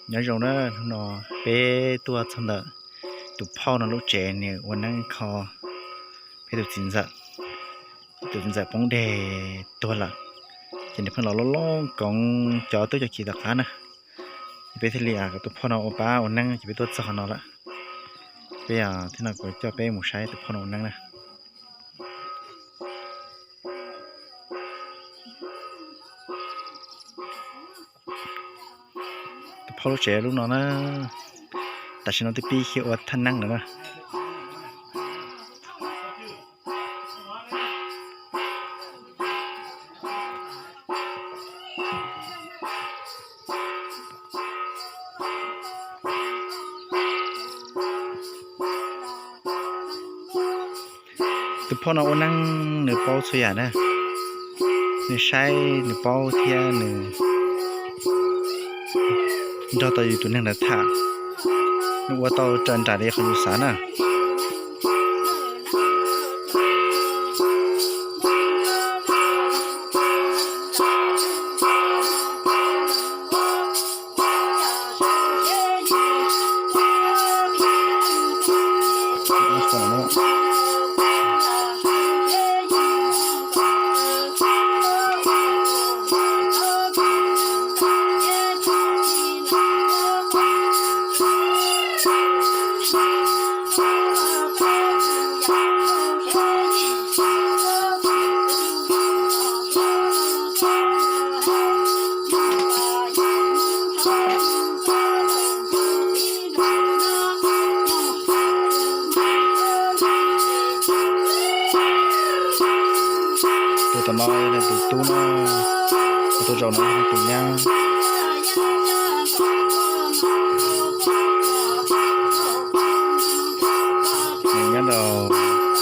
Nyob zoo na, hnub no peb tuaj txog ntawm tus phauj no lub tsev nws ua neeb kho peb tus txiv ntxawm. Tus txiv ntxawm poob deg tuag lawm, ces nws pheej los loj loj koov cov tub cov kiv tom qab na. Ces peb thiaj li kom tus phauj no ua pab ua neeb ces peb tuaj txog no lawm. Peb thiab no kuv coj peb mus saib tus phauj no ua neeb na. Tus phauj lub tsev lub no na, tam sim no twb pib ua thaj neeb lawm na. Tus phauj no ua neeb nws paub txhua yam na, nws saib nws paub thiab nws nrog tau yus tus neeg ntawd tham, nws ua tau raws nraim li qhov yus xav na. Tus tom no yog tus tub na, tus tub zaum no yog tus nyab. Nws nyob rau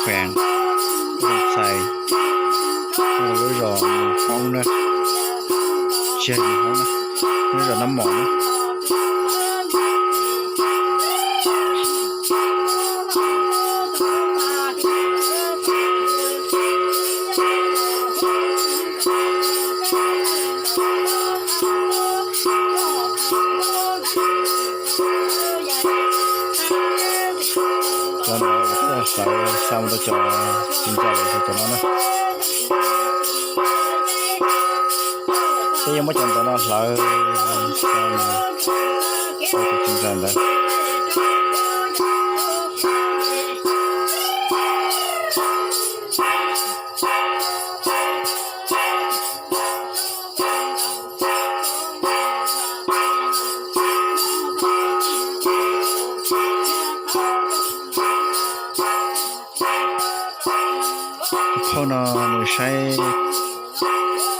Khuees, Looj Txais, lub zos Hmoob na, tsis yog Hmoob na, lub zos Nab Mom na. Cov no hlawv xa mus rau cov tsis ntsa lawm cov no na. Peb yuav muab cov ntawd no hlawv xa mus rau tus tsis ntsa ntawd. Tus phauj no nws saib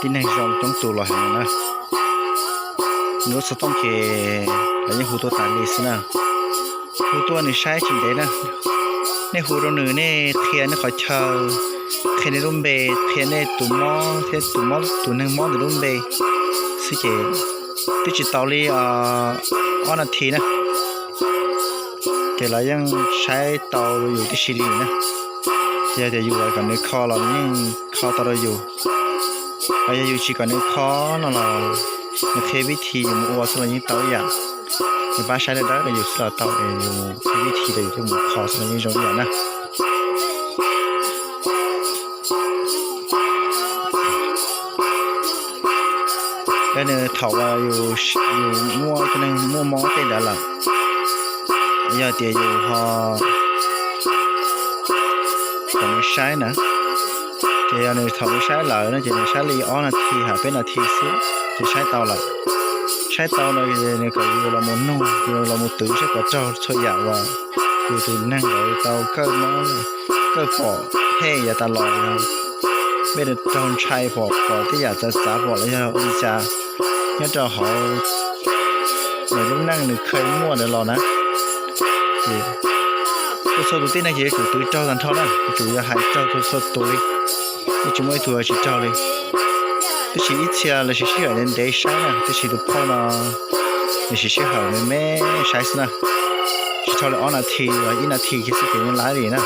tib neeg zoo coob tus los heev na. Nws lub xov tooj ces lawv yeej hu tuaj tas li xwb na. Hu tuaj nws saib tsis ntev na. Nej hu rau nws, nej qhia nej qhov chaw, qhia nej lub npe, qhia nej tus mob thiab tus mob, tus neeg mob ntawd lub npe xwb ces twb tsis tau li ob nas this na, ces lawv yeej saib tau yus tib si li na. Yog tias yus hais kom nws kho los nws yeej kho tau rau yus. Hos yog yus tsis kom nws kho no los nws qhia vib thi yus mus ua xwb los yeej tau ib yam. Nws pab saib dawb dawb rau yus xwb los tau, es yus qhia vib thi rau yus thiaj mus kho xwb los yeej zoo ib yam na. Yog nws thaum uas yus muaj ib tug neeg muaj mob tej ntawd lawm, yog tias yus ho kom nws saib na, ces yog nws thaum nws saib lawm no ces nws saib li ob nas this hos peb nas this xwb ces saib tau lawm. Saib tau no nws kom yus los mus nug, yus los mus twv saib puas raug txhua yam uas yus tus neeg ntawd tau kawj mob, kawj pom phem yav tas los, peb raug ntshai pom, pom tej yam txawv txav pom los yog ua li cas nyob rau hauv nws lub neej nws kheev muaj ntawd los na. Ces txhua tus tib neeg ces yuav tsum twv raug tag nrho na, yuav tsum yog hais raug txhua tus li, yeej tsis muaj ib tug tsis raug li. Tab sis ib txhia lawv siv sij hawm ntev ntev saib na, tab sis tus phauj no nws siv sij hawm me me saib xwb na, tsis dhau li ob nas this los ib nas this kiag xwb ces yeej laib li na.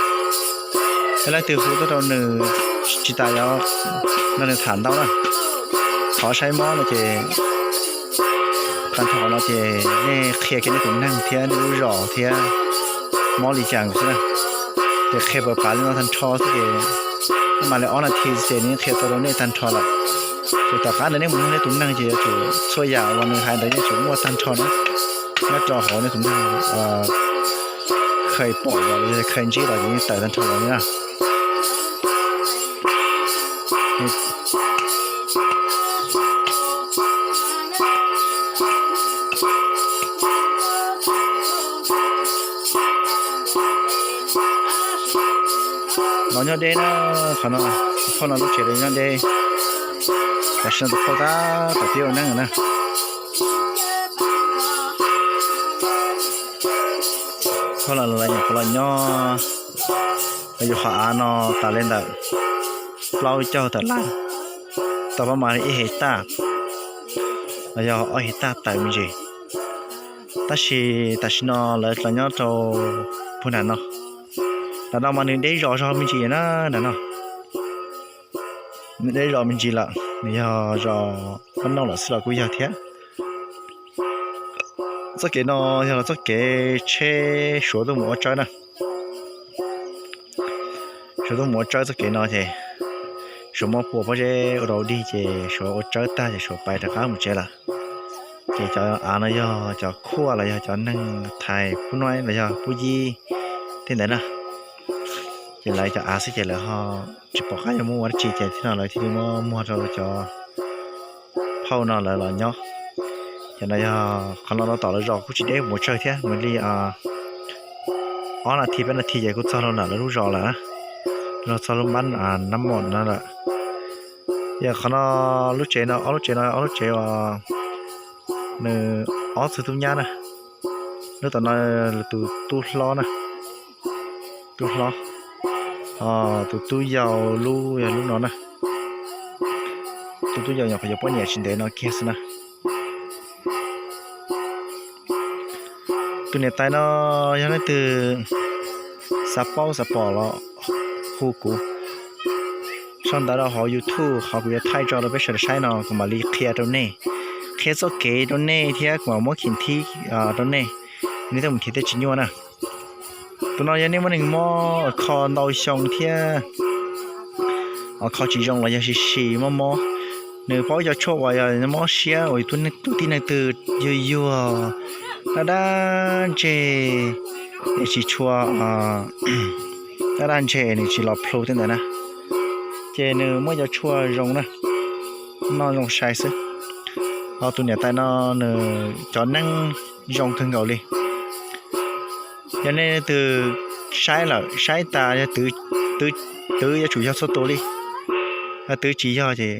Yog leej twg hu tuaj rau nws tsis tas yuav nrog nws tham ntau na, qhov saib mob no ces tag nrho no ces nej qhia kiag nej tus neeg thiab nej lub zos thiab mob li cas xwb na. Ces qhia pab pab li no tag nrho xwb ces, mam li ob nas this ces nws qhia tau rau nej tag nrho lawm. Ces tom qab ntawd nej mus nug nej tus neeg ces yuav tsum txhua yam uas nws hais ntawd yeej tsum muaj tag nrho na, nyob rau hauv nej tus neeg khaws pom los khaws ntsib los ces yeej tawm tag nrho los li na. No nyob deb na, qhov no, tus phauj no lub tsev nyob deb, tam sim no tus phauj tab tom pib ua neeb na. Phauj los lawv nyuam qhuav los nyob, los yus qhov av no tas li ntawm plaub caug tawm lab, tau pab mas ib hais taj los yog ob hais taj tawm me ntsis. Tab sis tam sim no lawv los nyob rau puag nram no. Nram no mas nws deb zos zog me ntsis na, nram no. Nws deb zos me ntsis lawm, nws yog zos Pab Nauj lawm xwb los kuj yog thiab. Txoj kev no yog los txoj kev tsheb Suav tuaj mus ua tsawb na. Suav tuaj mus ua tsawb txoj kev no ces Suav muab pua pob zeb ua rau dig ces Suav ua tsawb tag ces Suav pais rov qab mus tsev lawm. Ces cov av no yog cov khuaj los yog cov neeg thais pub nuaj los yog pub yib tej ntawd na. Ces lawv cov av xwb ces lawv ho tsis pom qab yuav muab ua dab tsi ces thiaj no lawv thiaj li muab muag rau cov phauj no lawv los nyob. Ces no yog qhov no rau tom lawv zos kuj tsis deb mus tsawg thiab, mus li ob nas this peb nas this ces kuj txog rau ntawm lawv lub zos lawm, los txog lub npab Nab Mom no lawm. Yog qhov no, lub tsev no, ob lub tsev no ob lub tsev uas nws ob tug tub nyab na. Lub tom no tus tub hlob na, tub hlob, ho tus tub yau lub yog lub no na. Tus tub yau nyuam qhuav yuav poj niam tsis ntev no kiag xwb na. Tus niam tais no yog leej twg xav paub xav pom los hu kuv sau ntawv rau hauv YouTube qhov kuv yuav thaij tso rau peb sawv daws saib no kuv mam li qhia rau nej, qhia txoj kev rau nej thiab kuv mam muab khim thib rau nej, nej thiaj mus nrhiav thiaj tsis nyuaj na. Tus no yog nej muaj neeg mob kho ntau xyoo thiab kho tsis zoo los yog sim sim mob mob, nws paub cov tshuaj uas yog mob siab uas tus tib neeg twg yuag yuag, daj daj ntseg, nws tsis tshua daj daj ntseg, nws tsis los plhu tej ntawd na, ces nws muaj cov tshuaj zoo na, noj zoo sai xwb. Ho tus niam tais no nws cov neeb zoo kawg nkaus li. Yog nej leej twg saib lawm saib tas yog twv yuav tsum yog txhua tus li. Yog twv tsis yog ces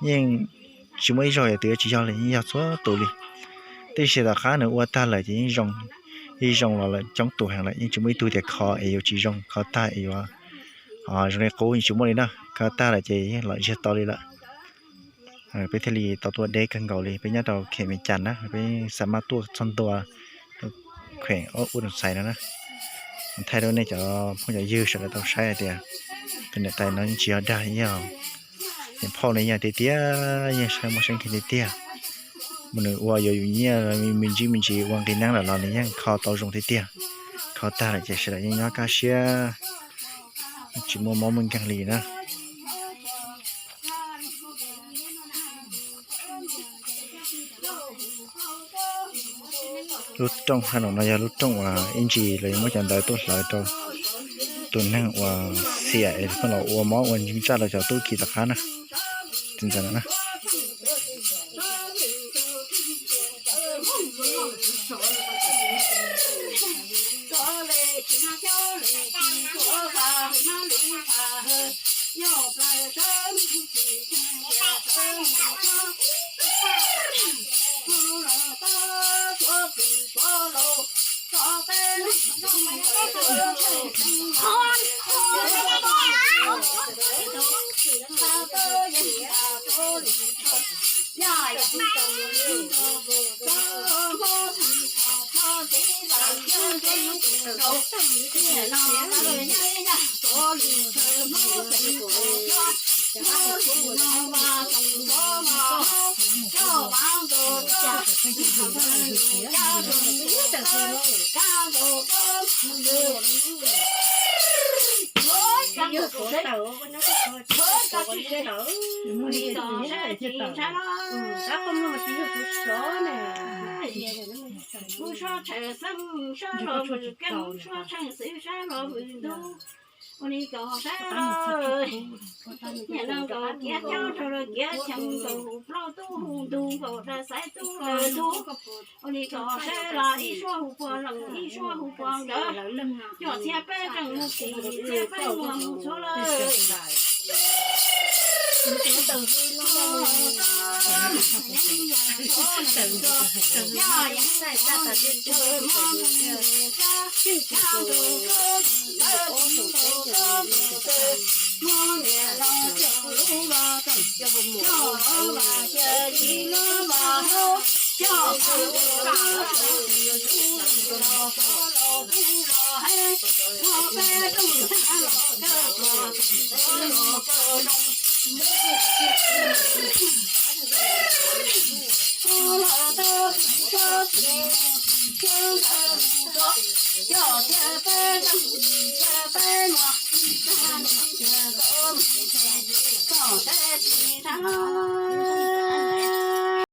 yeej tsis muaj ib zaug yog twv yuav tsis yog li, yeej yog txhua tus li. Tab sis tom qab nws ua tag lawm ces yeej zoo, yeej zoo los lawm coob tus heev lawm, yeej tsis muaj ib tug tias kho es yuav tsis zoo, kho tag es yuav zoo li qub, yeej tsis muaj li na. Kho tag lawm ces yeej los ziag tau li lawm. Peb thiaj li tau tuaj deb kawg nkaus li, peb nyob rau khem Mes Cas na, peb xav maj tuaj txog ntua khem ua tus xais no na. Thaij rau nej cov phooj cov ywg sawv daws tau saib hais tias tus niam tais no yeej tsis yog dag, yog niam phauj li, yog tiag tiag, yeej saib muaj seeb kheev tiag tiag. Mas nws ua yuav yus nyiaj me ntsib me ntsis ua nqi neeb lawm los nws yeej kho tau zoo tiag tiag. Kho tag lawm ces sawv daws yeej nyob kaj siab, tsis muaj mob muaj nkeeg li na. Lub rooj hab no yog lub rooj uas ib ntsis lawv yuav muab cov ntawv tuaj hlawv rau tus neeg uas xiam es pheej los ua mob ua ntsaj rau cov tub ki tom qab na. Txiv ntxawm no na. Mus soj tsheej xeeb sab los vwm keeb, soj tsheej xwb sab los vwm ntug. Ua li kom saib los, niam no nkaus kiav coob rau lawv kiav cheem, nkaus hu plaub tub hu ntug, nkaus dais xaiv tub lawm ntug. Ua li kom saib los ib suab hu puag leej ib suab hu puag nkawd, coj txhiab peb zeej mus tim txhiab peb muag mus txhua lawm.